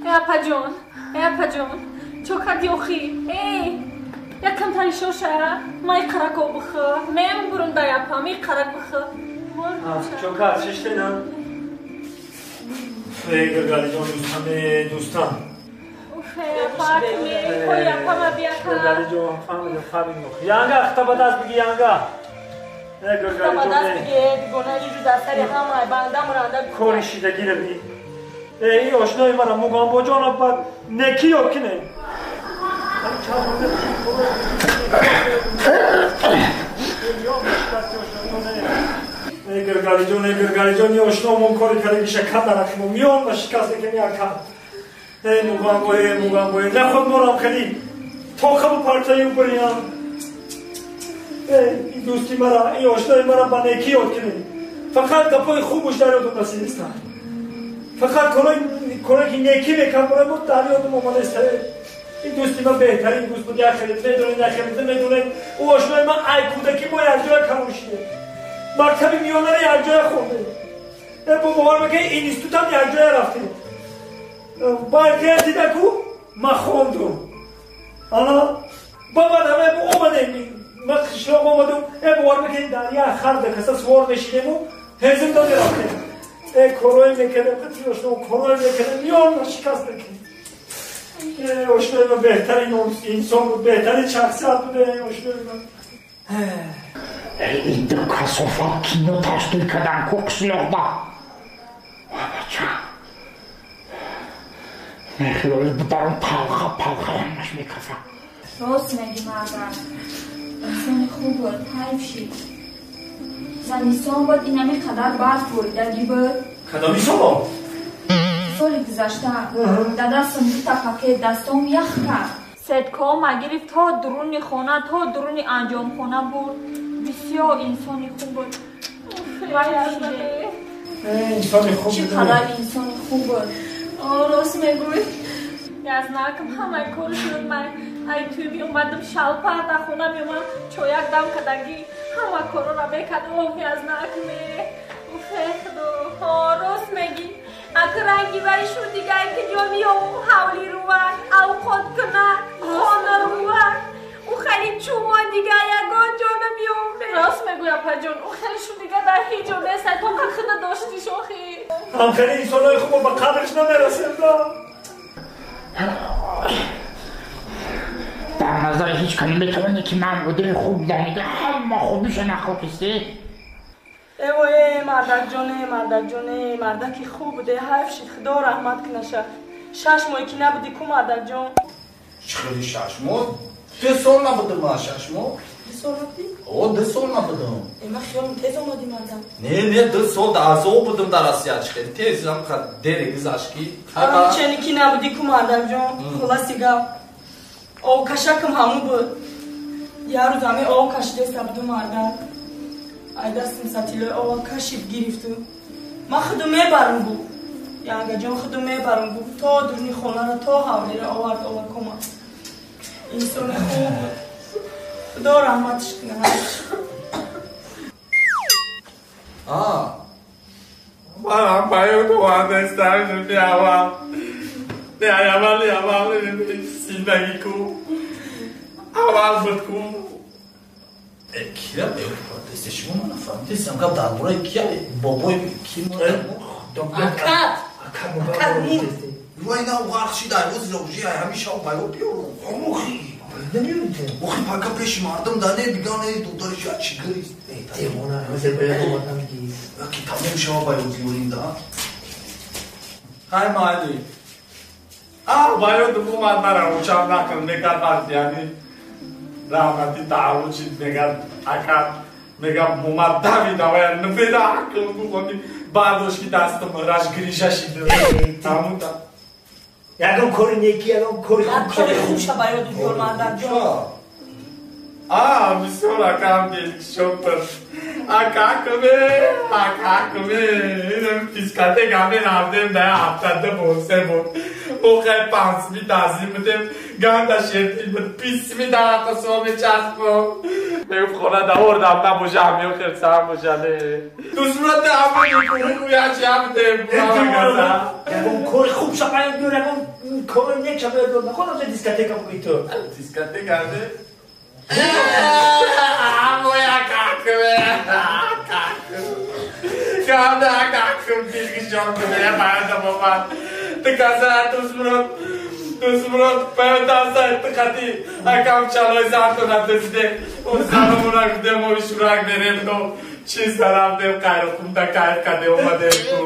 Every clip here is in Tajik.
Апаҷон, апаҷон, чо кардӣ охи? Эй, якам тари шоша, май қарако бихӯ. Мем бурун дай апа, ми қарак бихӯ. Чо кард, шиштена? Эй, Гиргалиҷон, дӯстам, дӯстам. Гиргалиҷон, фаҳмидам, фаҳмидам. Янга, хта ба даст биги, янга. Хта ба даст биги, бигона иҷу дар сари ҳамаи банда муранда. Кори шидагира би. Эй, ошнои мара Мугамбоҷона ба некӣ ёд кине. Эй, Гиргалиҷон, эй, Гиргалиҷон, ин ошномон кори кардагиша кадарахимо миён ба шикаст мекунем яка. Эй, Мугамбо, эй, Мугамбо, наход морам хели тоқабу партаю буриям. Эй, ин дӯсти мара, ин ошнои мара ба некӣ ёд кине. Фақат гапои хубуш дар ёдум расидиста. Фақат корое ки некӣ мекард барои мо дар ёдум омадаиста. Ин дӯсти ман беҳтарин дӯст буд, як хеле медонед, як хеле медонед. Ӯ ошнои ман ай кӯдакӣ мо якҷоя калон шидем. Мактаби миёнаро якҷоя хондем. Бо бовар мекунед, институтам якҷоя рафтем. Баъд дида ку ман хондум. Ана баъд ҳама омадем, ман қишлоқ омадум, бовар мекунед, дар як хар каса сувор мешидему ҳезм дода рафтем. Корое мекардем, қатъи ошно корое мекардем, миён ма шикаст мекардем. Ошнои ман беҳтарин инсон буд, беҳтарин шахсият буд, ошнои ман. Ин ду касофат кино ташкил кардан ку қишлоқда. Бача. Мехиёли бударон талха палха ҳамаш мекафа. Рост меги мардак. Инсони хуб буд, ҳайф шид. Зимистон буд, инами қадар барф боридаги буд. Кадоми сол? Соли гузашта. Дадастам дута пакет дастом ях кард. Сеткома гирифт то дуруни хона, то дуруни анҷомхона бурд. Бисёр инсони хуб буд. Инсони хуб Чӣ қадар инсони хуб буд. Рост мегӯй. Язнакам ҳамаи кори шуд ман. Ай туй меомадам, шалпа дар хона меомадам, чояк дам кардагӣ, ҳама корора мекард. Оф, язнакме. Уфе худо. Рост мегӣ. Ака ранги вай шуд дигар ки ҷо меом ҳавлӣ рувад, авқот кунад, хона рувад. Ӯ хеле чӯмон дигар ягон ҷо намеом. Рост мегӯй, апаҷон, ӯ хеле шуд дигар дар ҳеҷ ҷо нест. То худа дошти шохӣ. Ҳам хеле инсонҳои хубо ба қадрш намерасем. Дар назари ҳеҷ кас наметавонӣ ки ман одами хуб донида ҳама хубиша нақл кистӣ. Эво, э, мардакҷон, э, мардакҷон, э, мардаки хуб буде, ҳайф шид, худо раҳмат кунаша. 6 моҳ ки набуди ку, мардакҷон? Чӣ хели 6 моҳ? 2 сол набудам ман 6 моҳ. 2 сол набудӣ? О, 2 сол набудам. Э, ман хиёлам тез омадӣ, мардак. Не, 2 сол дар азоб будам дар Россия, чӣ хели тез ам дер гузашт ки. Чени ки набудӣ ку, мардакҷон? Хулоси гап. Об кашакам ҳаму буд. Як рӯз ҳаме об кашидеста буду, мардак. Ай дастам сатилои ова кашид гирифту. Ман худу мебарам гу. Янгаҷон, худу мебарам гу. То дуруни хонаро, то ҳавлиро овард ова кома. Инсони хуб буд. Худо раҳматиш кунад. Манам ба ёд овардастам шуди аввал. Не, аввали аввал зиндагӣ ку. Аввал буд ку. Кира ба ёд овардастӣ шумо, ман нафаҳмидистам гап дар бораи кия бобои ки Акат. Акат мурд. Вай на ғарқ шид, ай рӯзи рӯжи ай ҳамеша ба ёд биёрам. Охи. Намеёдите? Охи пака пеши мардум да не биган э додари ша чӣ гирист. Девона, ҳозир ба ёд овардам ки. Ки тамом шава ба ёд биёрим да. Ҳай майли. А ба ёдум омад, мара рӯчам накун мекард вақти яъни раҳмати таъаллуқ шид мегар акат мегам омад давида вая набеда ақл гуфони бардошт ки дастам раш гриша шид. Тамуда. Ягон кори неки, ягон кори хуб. Кори хуб ша ба ёд биёр, мардакҷон. А, бисёр акам дилкушод. Акакме, акакме. Дискотека мерафтем дар ҳафтада бор, се бор. Охир 5 тазим будем, ганда шертил буд, 20 дар қисмо мечаспом. Мегуфт хона давордам набоша, ҳамё хирсам боша, не. Дусурати ҳама никӯя чиам будем. Ягон кори хуб ша ба ёд биёр, ягон кори нек шабе дод наход аз дискотека буги ту. Дискотека не? Моя какве, какве, какве, дилгишон кунем баяда бобат. Така тусмрот, паёта сай тхати, акам чалой зато натесде, осаро мурак демо шурак дерем то, чи сарам дем кайро кумта кайр каде омадем ку.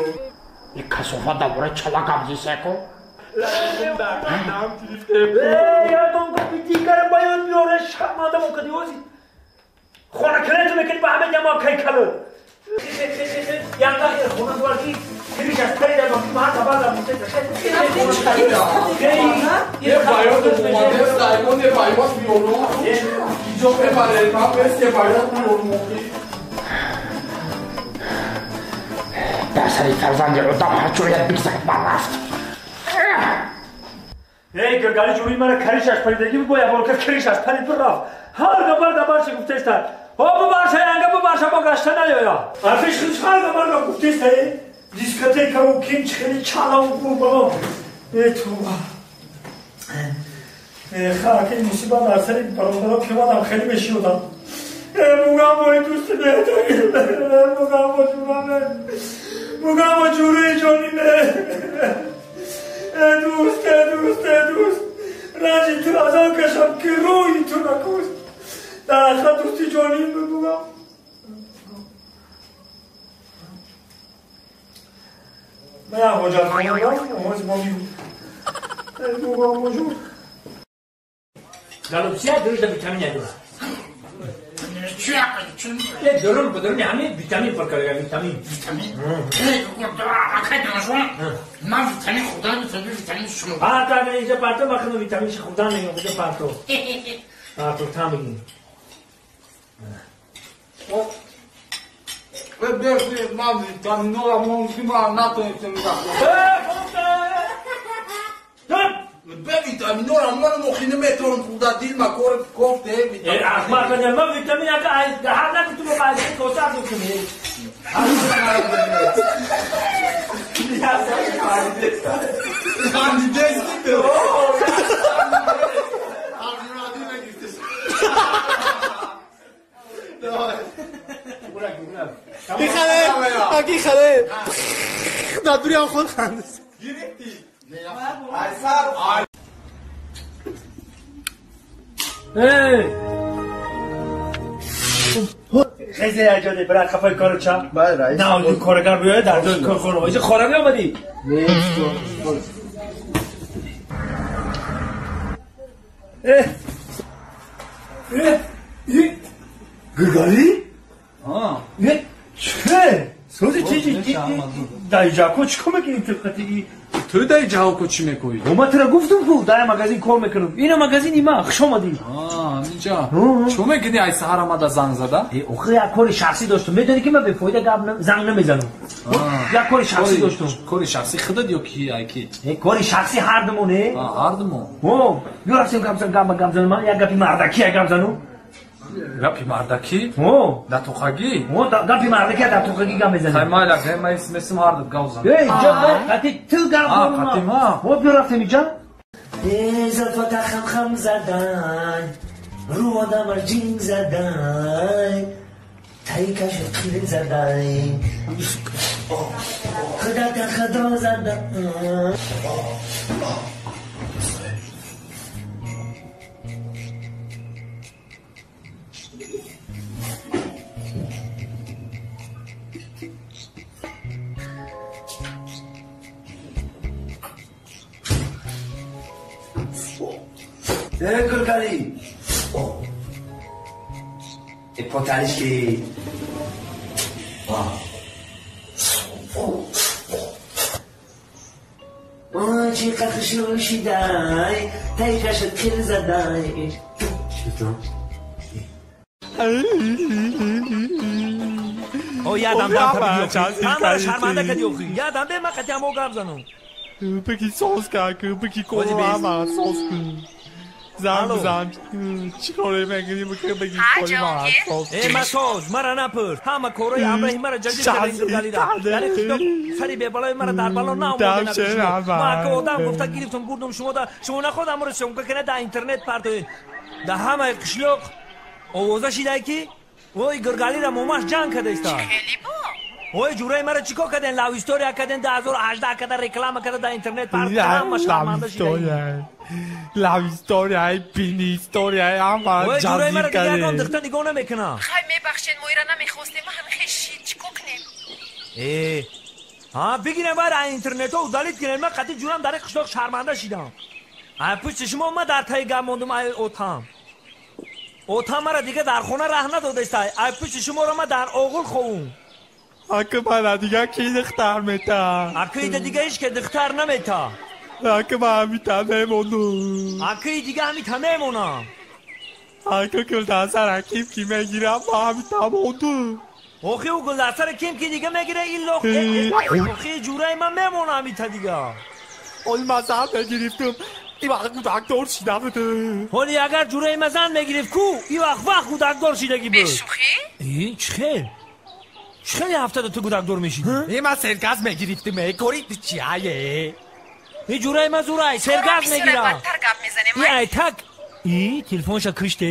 И касофа дабора чала гамзисеко? Эй, ягон гапи дигара ба ёд биёре, шарманда мокади ози. Хона калету мекунӣ ба ҳама ҷамоа кай кало. Янга хона дуар ки криш аз парида ба ма таба да муте Е баяд омаде саймон е баяд биёрум. Иҷо мебаре, ман бес е баяд биёрум. Дар сари фарзанди одам ҳарчояд бигзарад бар рафт. Эй, гиргали ҷури мара кариш аз паридагӣ бо яборка криш аз парид бирафт. Ҳар габар габар чи гуфтеста. О бубарша янга бубарша бо гашта наёя. Арфиш худш ҳар габар гап гуфтеста. Дискотека у ким чихели чала у бу бало. Э туба. Э хаки мусибат дар сари бародаро ки мадам хеле мешиёдам. Э мугам бо дӯсти беҳтарин. Э мугам бо ҷураме. Мугам бо ҷури ҷониме. Э дӯст, э дӯст, э дӯст. Ранҷи ту аз он кашам ки рӯи ту накӯст. Дар ҳақиқат дӯсти ҷоним мугам. Ман як ҳоҷатхона дорам, овози мо миёд. Э мугам бо ҷур. Галопсия дурушта витамин надорад. Е дурум будурум ҳамин витамин пур карда витамин. Витамин? Акай донашон, ман витамин хӯрдан метавонам, витамин шумо. Парто агар инҷа парто махну витамин хӯрдан мегӯям, куҷо парто? Парто та мегӯям. Ман витаминора мумкин ман натонистем Бе витаминора ман мохи наметавонам хӯрда дил ма кор кофте витамин. Ахмақ ман витамин ака ҳар наки ту ба коса кунӣ. Аки хале. Дар дури ам худ хандис. Эй! خیلی عجاده برای خفای کارو چم؟ بله رئیس. نه اون کارگر بیاید در جای کارخانه. اینجا خانه آمدی؟ نیست. اه اه گرگالی؟ آه. چه؟ سوزی چی дар ҷако чӣ кор мекунӣ ту қатъи ту дар ҷако чӣ мекунӣ? Ма тура гуфтум ку дар магазин кор мекунам. Ина магазини ма, хуш омадӣ. Инҷа чӣ мекунӣ? Ай саҳар омада занг зада? Охир як кори шахсӣ доштум. Медонӣ ки ман бефоида гап занг намезанам. Як кори шахсӣ доштум. Кори шахсӣ худат ё ки ай ки? Кори шахсӣ ҳардумон. Ҳардумон. Ё рафтем гап гап занам, як гапи мардакӣ гап занам. Гапи мардакӣ? Дар тоқагӣ? Гапи мардакӣ дар тоқагӣ гап мезанем. Хай майла, хай май смесим ҳардут гап зан. Эй, ҷа, қати ту гап қати ма. Мо биё рафтем иҷа. Э, зулфата хам хам задан, рӯ одамаш ҷинг задан, таи каши қил задан, худата худо задан. گرگالی پترش که چی قخشو شیدای تای کشت کل زدای. او یادم دم همه شرمنده کدی اوخی یادم به من قطعا مو گپ زنم. بکی سوز که بکی کوما سوز که. Занг бизан. Чӣ коре мекунӣ? Бигӣ кори ман. Э, масоз, мара напурс. Ҳама корои ҳамраҳи мара ҷазир карда Гургалида. Дар қишлоқ сари бебалои мара дар бало наомода. Ма ака одам гуфта гирифтум бурдум шумо да шумо наход амро съёмка кана дар интернет партоед. Дар ҳамаи қишлоқ овоза шидай ки ой Гургалида момаш ҷанг карда иста. Хеле бо. Ой ҷураи мара чӣ кор карден? Лав история карден, 2018 карда реклама карда дар интернет партоед, ҳама шарманда шидай. Лав история, бини история, ҳама Ой ҷураи ҷазир мара дига ягон кардем. духта нигоҳ намекунам. Хай, мебахшед, мо ира намехостем, ҳами хешид, чӣ кор кунем? Э, ҳа, бигирем вайра интернето удалить кунем. Ман қатъи ҷурам дар қишлоқ шарманда шидам. Ай пушти шумо ма дар таи гап мондум. Ай отам, отам мара дига дар хона раҳ надодаиста. Ай пушти шуморо ма дар оғул ховум. Ака, мана дига ки духтар мета? Акида дига ҳеч ке духтар намета. Ака, ман ҳамита мемонум. Акиди дига ҳамита мемонам. Ака, гулдасара ким ки мегирам, ман ҳамита мондум. Охи ӯ гулдастара ким ки дига мегира, ин лох охи ҷураи ман мемона ҳамита дига. Оли ман зан мегирифтум, и вақт гудакдор шида будум. Ҳоли агар ҷураи ма зан мегирифт ку, и вақт вақт гудакдор шидагӣ буд. Бешӯхӣ? И чӣ хел, чӣ хеле ҳафтада ту гудакдор мешидӣ? Э, ман сергаз мегирифтум, э, кори чияе? И ҷураи ма зурай сергаз мегира. Бадтар гап мезанем. И айтак и телефонша киште.